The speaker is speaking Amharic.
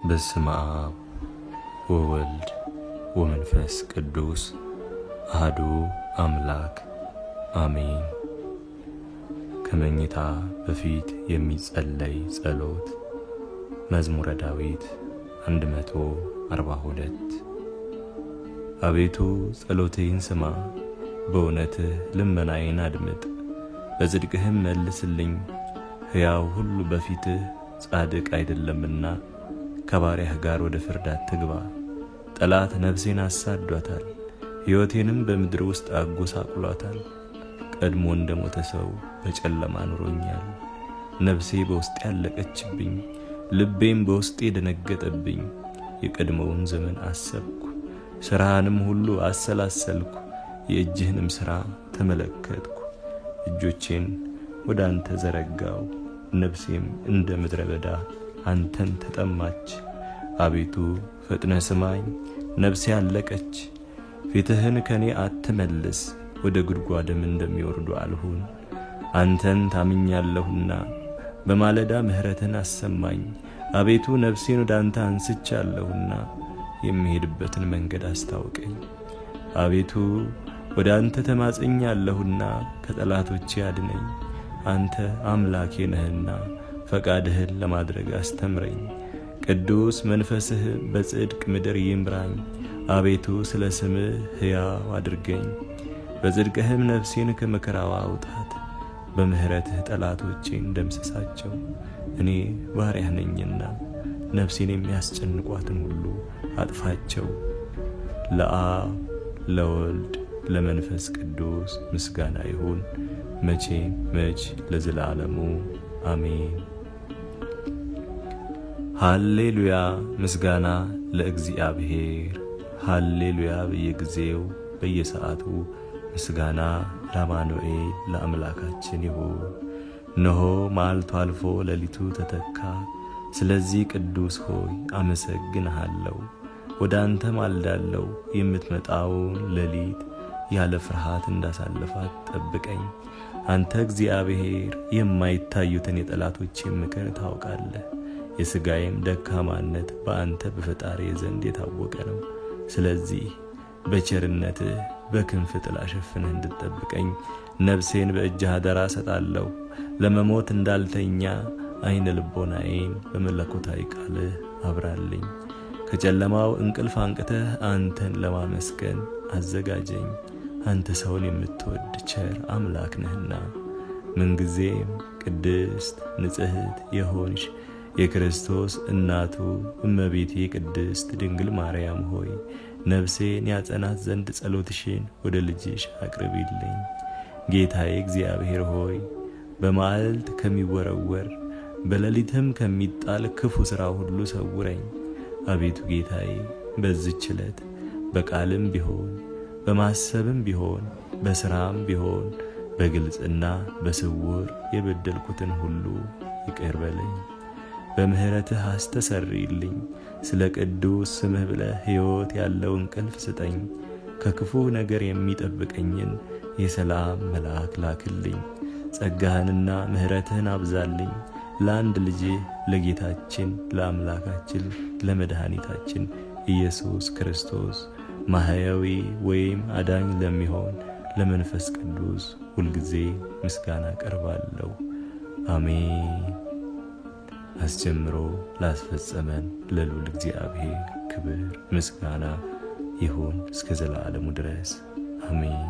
በስመ አብ ወወልድ ወመንፈስ ቅዱስ አሐዱ አምላክ አሜን። ከመኝታ በፊት የሚጸለይ ጸሎት። መዝሙረ ዳዊት 142። አቤቱ ጸሎቴን ስማ፣ በእውነትህ ልመናዬን አድምጥ፣ በጽድቅህም መልስልኝ። ሕያው ሁሉ በፊትህ ጻድቅ አይደለምና ከባሪያህ ጋር ወደ ፍርድ አትግባ። ጠላት ነፍሴን አሳዷታል፣ ሕይወቴንም በምድር ውስጥ አጎሳቁሏታል። ቀድሞ እንደ ሞተ ሰው በጨለማ ኑሮኛል። ነፍሴ በውስጤ ያለቀችብኝ፣ ልቤም በውስጤ ደነገጠብኝ። የቀድሞውን ዘመን አሰብኩ፣ ሥራህንም ሁሉ አሰላሰልኩ፣ የእጅህንም ሥራ ተመለከትኩ። እጆቼን ወደ አንተ ዘረጋው፣ ነፍሴም እንደ ምድረ በዳ አንተን ተጠማች። አቤቱ ፈጥነህ ስማኝ፣ ነፍሴ አለቀች። ፊትህን ከኔ አትመልስ፣ ወደ ጉድጓድም እንደሚወርዱ አልሁን። አንተን ታምኛለሁና በማለዳ ምሕረትህን አሰማኝ። አቤቱ ነፍሴን ወደ አንተ አንስቻለሁና የሚሄድበትን መንገድ አስታውቀኝ። አቤቱ ወደ አንተ ተማጽኛለሁና ከጠላቶቼ አድነኝ። አንተ አምላኬ ነህና ፈቃድህን ለማድረግ አስተምረኝ። ቅዱስ መንፈስህ በጽድቅ ምድር ይምራኝ። አቤቱ ስለ ስምህ ሕያው አድርገኝ፣ በጽድቅህም ነፍሴን ከመከራዋ አውጣት። በምሕረትህ ጠላቶቼን ደምስሳቸው፣ እኔ ባሪያህ ነኝና ነፍሴን የሚያስጨንቋትን ሁሉ አጥፋቸው። ለአብ ለወልድ ለመንፈስ ቅዱስ ምስጋና ይሁን፣ መቼም መች ለዘላለሙ አሜን። ሃሌሉያ! ምስጋና ለእግዚአብሔር። ሃሌሉያ! በየጊዜው በየሰዓቱ ምስጋና ለአማኑኤል ለአምላካችን ይሁን። እነሆ መዓልቱ አልፎ ሌሊቱ ተተካ። ስለዚህ ቅዱስ ሆይ አመሰግንሃለሁ፣ ወደ አንተ ማልዳለሁ። የምትመጣውን ሌሊት ያለ ፍርሃት እንዳሳልፋት ጠብቀኝ። አንተ እግዚአብሔር የማይታዩትን የጠላቶቼን ምክር ታውቃለህ። የሥጋዬም ደካማነት በአንተ በፈጣሪ ዘንድ የታወቀ ነው። ስለዚህ በቸርነትህ በክንፍ ጥላ ሸፍነህ እንድትጠብቀኝ ነፍሴን በእጅህ አደራ እሰጣለሁ። ለመሞት እንዳልተኛ ዓይነ ልቦናዬን በመለኮታዊ ቃልህ አብራልኝ። ከጨለማው እንቅልፍ አንቅተህ አንተን ለማመስገን አዘጋጀኝ። አንተ ሰውን የምትወድ ቸር አምላክ ነህና ምንጊዜም ቅድስት ንጽሕት የሆንሽ የክርስቶስ እናቱ እመቤቴ ቅድስት ድንግል ማርያም ሆይ ነፍሴን ያጸናት ዘንድ ጸሎትሽን ወደ ልጅሽ አቅርቢልኝ። ጌታዬ እግዚአብሔር ሆይ በመዓልት ከሚወረወር በሌሊትም ከሚጣል ክፉ ሥራ ሁሉ ሰውረኝ። አቤቱ ጌታዬ በዚች ዕለት በቃልም ቢሆን በማሰብም ቢሆን በሥራም ቢሆን በግልጽና በስውር የበደልኩትን ሁሉ ይቅር በለኝ። በምሕረትህ አስተሰርይልኝ። ስለ ቅዱስ ስምህ ብለህ ሕይወት ያለው እንቅልፍ ስጠኝ። ከክፉ ነገር የሚጠብቀኝን የሰላም መልአክ ላክልኝ። ጸጋህንና ምሕረትህን አብዛልኝ። ለአንድ ልጅህ ለጌታችን ለአምላካችን ለመድኃኒታችን ኢየሱስ ክርስቶስ ማህያዊ ወይም አዳኝ ለሚሆን ለመንፈስ ቅዱስ ሁልጊዜ ምስጋና ቀርባለሁ። አሜን። አስጀምሮ ላስፈጸመን ለልዑል እግዚአብሔር ክብር ምስጋና ይሁን እስከ ዘላለሙ ድረስ አሜን።